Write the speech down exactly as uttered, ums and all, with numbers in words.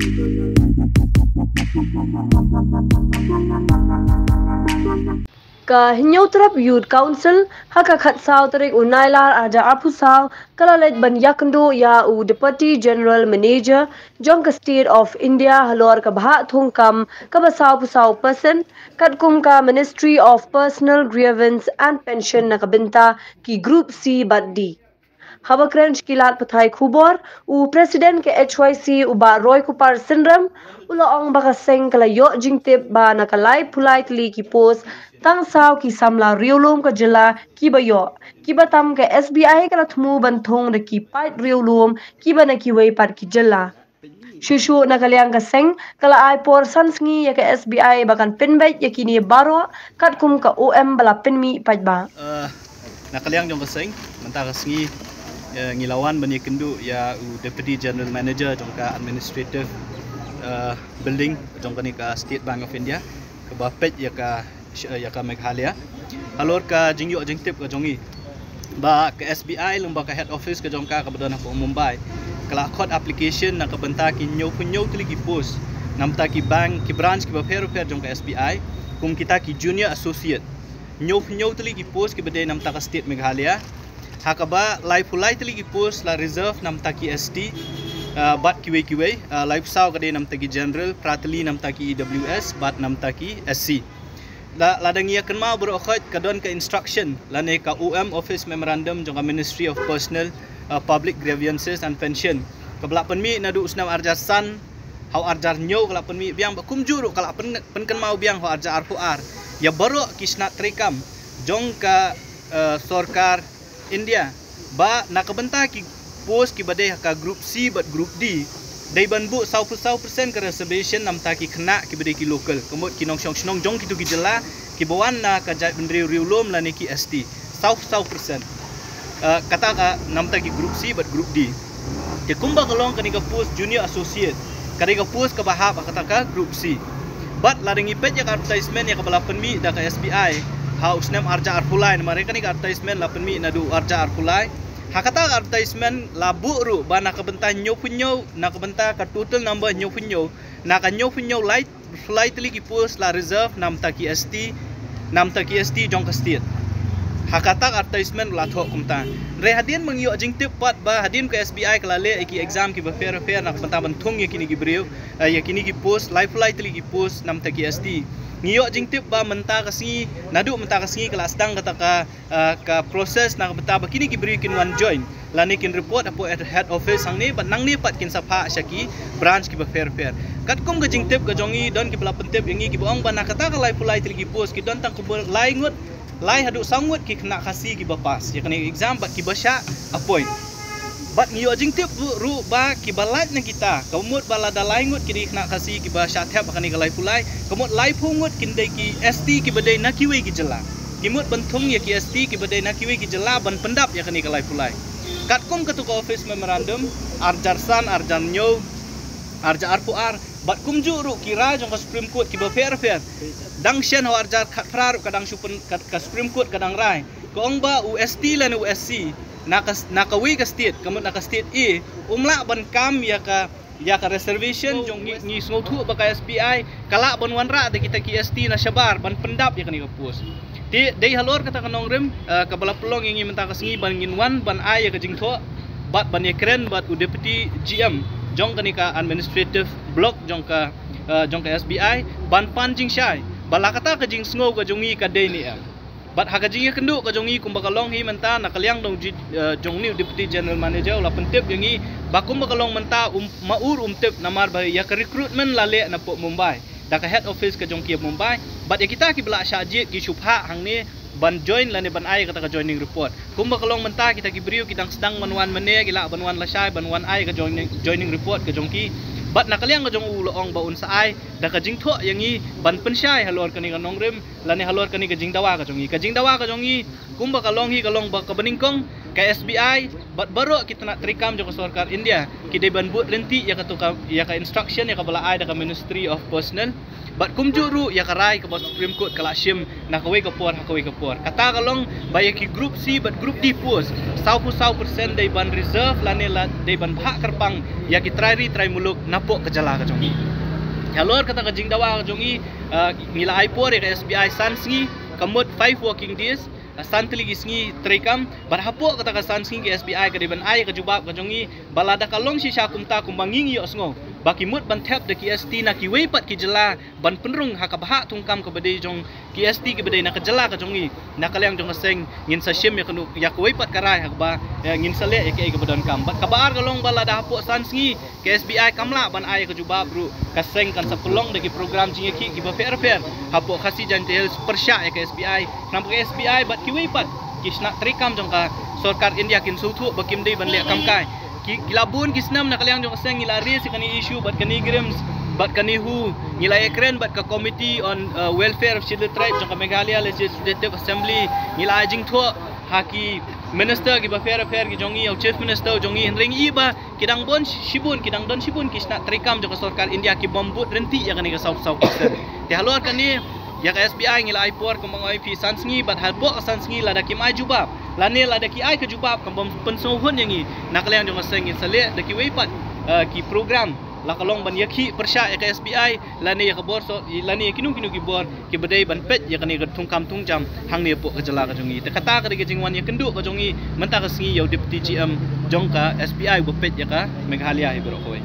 Ka Hynñiewtrep Youth Council ha ka khatsaw tarik u Nailar arhajar arphew saw ka la leit ban ïakynduh ïa u Deputy General Manager jong ka State of India halor ka bhah thungkam kaba sawphew saw percent, katkum ka Ministry of Personal Grievance and Pension na ka bynta ki Group C bad D. Haba kren sha ki lad pathai khubor, u President ka H Y C u Bah Roykupar Synrem u la ong ba ka seng ka la ïoh jingtip ba na ka laiphew lai tylli ki post tang saw ki samla riewlum ka jylla kiba ïoh, kiba tam ka S B I ka la thmu ban thung da ki paid riewlum kiba na kiwei pat ki jylla. Shuh shuh na ka liang ka seng ka la ai por san sngi ïa ka S B I ba kan pynbeit ïa kine baroh katkum ka O M ba la pynmih paidbah. Uh, na ka liang jong ka seng mynta ka sngi, uh, ngi la wan ban ïakynduh ïa u Deputy General Manager jong ka Administrative, uh, Building jong kane ka State Bank of India kaba peit ïa ka sh-, ïa ka Meghalaya. Halor ka jingïoh jingtip ka jong ngi ba ka S B I lyngba ka head office ka jong ka kaba don hapoh Mumbai ka la khot application na ka bynta ki hynñiewphew hynñiew tylli ki post na bynta ki bank, ki branch kiba pher pher jong ka S B I, kum kita ki junior associate. Hynñiewphew hynñiew tylli ki post kiba dei na bynta ka state Meghalaya. Ha kaba laiphew lai tylli ki post la reserve na bynta ki S T, ah, bad kiwei kiwei, ah, laiphew saw ka dei na bynta ki general, phra tylli na bynta ki E W S bad na bynta ki S C. La, lada ngi ïa kynmaw baroh khoit ka don ka instruction lane ka O M office memorandum jong ka Ministry of Personal, uh, Public Grievances and Pension kaba la pynmih naduh u snem arhajar san ha u arhajar hynñiew, ka la pynmih biang, bad kumjuh ruh ka la pyn-, pynkynmaw biang ha u arhajar arphew ar ïa baroh ki shnat treikam jong ka, uh, sorkar India ba na ka bynta ki post kiba dei ha ka Group C bad Group D dei ban buh sawphew saw percent ka reservation na bynta ki khynnah kiba dei ki local, ka mut ki nongshong shnong jong kito ki jylla kiba wan na ka jaitbynriew riewlum lane ki S T. Sawphew saw percent. Uh, kata ka na bynta ki Group C bad Group D. Te kumba ka long kane ka post junior associate ka dei ka post kaba hap ha kata ka Group C. Bad lada ngi peit ïa ka advertisement ïa kaba la pynmih da ka S B I ha u snem arhajar arphew lai, namar ïa kane ka advertisement la pynmih naduh arhajar arphew lai. Ha kata ka advertisement la buh ruh ba na ka bynta hynñiewphew hynñiew, na ka bynta ka total number hynñiewphew hynñiew, na ka hynñiewphew hynñiew lai, lai tylli ki post la reserve na bynta ki S T, na bynta ki S T jong ka state. Ha kata ka advertisement la thoh kumta. Hynrei hadien ba ngi ïoh jingtip pat ba hadien ka S B I ka la leh ïa ki exam kiba pher pher na ka bynta ban thung ïa kine ki briew, eh, ïa kine ki post, laiphew lai tylli ki post na bynta ki S T, ngi ïoh jingtip ba mynta ka sngi, naduh mynta ka sngi ka la sdang kata ka, ah, ka process na ka bynta ba kine ki briew kin wan join lane kin report hapoh head, head office hangne, bad nangne pat kin sa phah sha ki branch kiba pher pher. Katkum ka jingtip ka jong ngi, don kiba la pyntip ïa ngi kiba ong ba na kata ka laiphew lai tylli ki post ki don tang kumba lai ngut, lai haduh saw ngut ki khynnah Khasi kiba pass ïa kane ka exam bad kiba shah appoint. Bad ngi ïoh jingtip ruh, ruh ba kiba lait na kita, ka mut ba lada lai ngut ki dei khynnah Khasi kiba shah thep ha kane ka laiphew lai, ka mut laiphew ngut kin dei ki S T kiba dei na kiwei ki jylla. Ki mut ban thung ïa ki S T kiba dei na kiwei ki jylla ban pyndap ïa kane ka laiphew lai. Katkum katu ka office memorandum, arhajar san, arhajar hynñiew, arhajar arphew ar, bad kumjuh ruh ki rai jong ka Supreme Court kiba pher pher. Dang shen ha u arhajar khatphra ruh ka dang shu pyn-, ka, ka Supreme Court ka dang rai, ka ong ba u S T lane u S C na ka, na kawei ka state, ka mut na ka state A, um lah ban kam ïa ka, ïa ka reservation jong ngi. Ngi sngewthuh ba ka S B I ka lah ban wanrah da kita ki S T na shabar ban pyndap ïa kane ka post. Te dei halor kata ka nongrim, eh, kaba la pynlong ïa ngi mynta ka sngi ban ngin wan ban ai ïa ka jingthoh bad ban ïakren bad u Deputy G M jong kane ka administrative block jong ka, eh, jong ka S B I, ban pan jingshai ba la kata ka jingsngew ka jong ngi ka dei ne em. Bad ha ka jingïakynduh ka jong ngi kumba ka long hi mynta na ka liang dong ji, eh, jong une u Deputy General Manager u la pyntip ïa ngi ba kumba ka long mynta um, ma ur um tip namar ba ïa ka recruitment la leh napoh Mumbai da ka head office ka jong ki Mumbai. Bad ïa kita kiba la shah jied ki shu phah hangne ban join lane ban ai kata ka joining report. Kumba ka long mynta kita ki briew ki dang sdang ban wan mynne, ki lah ban wan lashai ban wan ai ka joining, joining report ka jong ki. Bad na ka liang ka jong u la ong ba un sa ai da ka jingthoh ïa ngi ban pynshai halor kane ka nongrim lane halor kane ka jingdawa ka jong ngi. Ka jingdawa ka jong ngi kumba ka long hi ka long ba kaba nyngkong, Ka S B I bad baroh ki tnat treikam jong ka sorkar India ki dei ban bud ryntih ïa ka tu ka, ïa ka instruction ïa kaba la ai da ka Ministry of Personnel, bad kumjuh ruh ïa ka rai kaba Supreme Court ka la shim na kawei ka por ha kawei ka por. Kata ka long ba ïa ki Group C bad Group D post, saw phew saw percent dei ban reserve lane la dei ban bhah kyrpang ïa ki trai ri trai muluk napoh ka jylla ka jong ngi. Halor kata ka jingdawa ka jong ngi, ah, ngi la ai por ïa ka S B I san sngi, ka mut five working days, ah, san tylli ki sngi treikam, bad hapoh kata ka san sngi ka S B I ka dei ban ai ka jubab ka jong ngi, ba lada ka long shisha kumta kumba ngi ngi ïohsngew ba ki mut ban thep da ki S T na kiwei pat ki jylla ban pynrung ha ka bhah thungkam kaba dei jong ki S T kiba dei na ka jylla ka jong ngi, na ka liang jong ka seng ngin sa shim ïa kano, ïa kawei pat ka rai ha kaba, eh, ngin sa leh ïa kaei kaba donkam. Bad kaba ar ka long ba lada hapoh san sngi ka S B I kam lah ban ai ka jubab ruh, ka seng kan sa pynlong da ki program jingïakhih kiba pher pher hapoh Khasi Jaintia Hills pyrshah ïa ka S B I. Namar ka S B I bad kiwei pat ki tnat treikam jong ka sorkar India kin sngewthuh ba kim dei ban leh kam kai. Ki, ki la bun ki snem na ka liang jong ka seng ngi la raise ïa kane issue bad kane GRIHMS bad kane WHO, ngi la ïakren bad ka Committee on, uh, Welfare of Scheduled Tribe jong ka Meghalaya Legislative Assembly, ngi la ai jingthoh ha ki minister kiba pher pher ki jong ngi, ïa u Chief Minister jong ngi, hynrei ngi i ba ki dang bun shibun, ki dang don shibun ki tnat treikam jong ka sorkar India ki bym bud ryntih ïa kane ka saw saw percent. Te halor kane, ïa ka S B I ngi la ai por kumba nga ong ïa phi san sngi, bad hapoh ka san sngi lada kim ai jubab, lane lada ki ai ka jubab kaba pynsngewhun ïa ngi, na ka liang jong ka seng ngin sa leh da kiwei pat, eh, ki program, la ka long ban ïakhih pyrshah ïa ka S B I, lane ïa ka bor so, lane ïa kino kino ki bor kiba dei ban peit ïa kane ka thungkam thungjam hangne hapoh ka jylla ka jong ngi. Te kata ka dei ka jingwan ïakynduh ka jong ngi mynta ka sngi ïa u Deputy G M jong ka S B I uba peit ïa ka Meghalaya hi baroh kawei.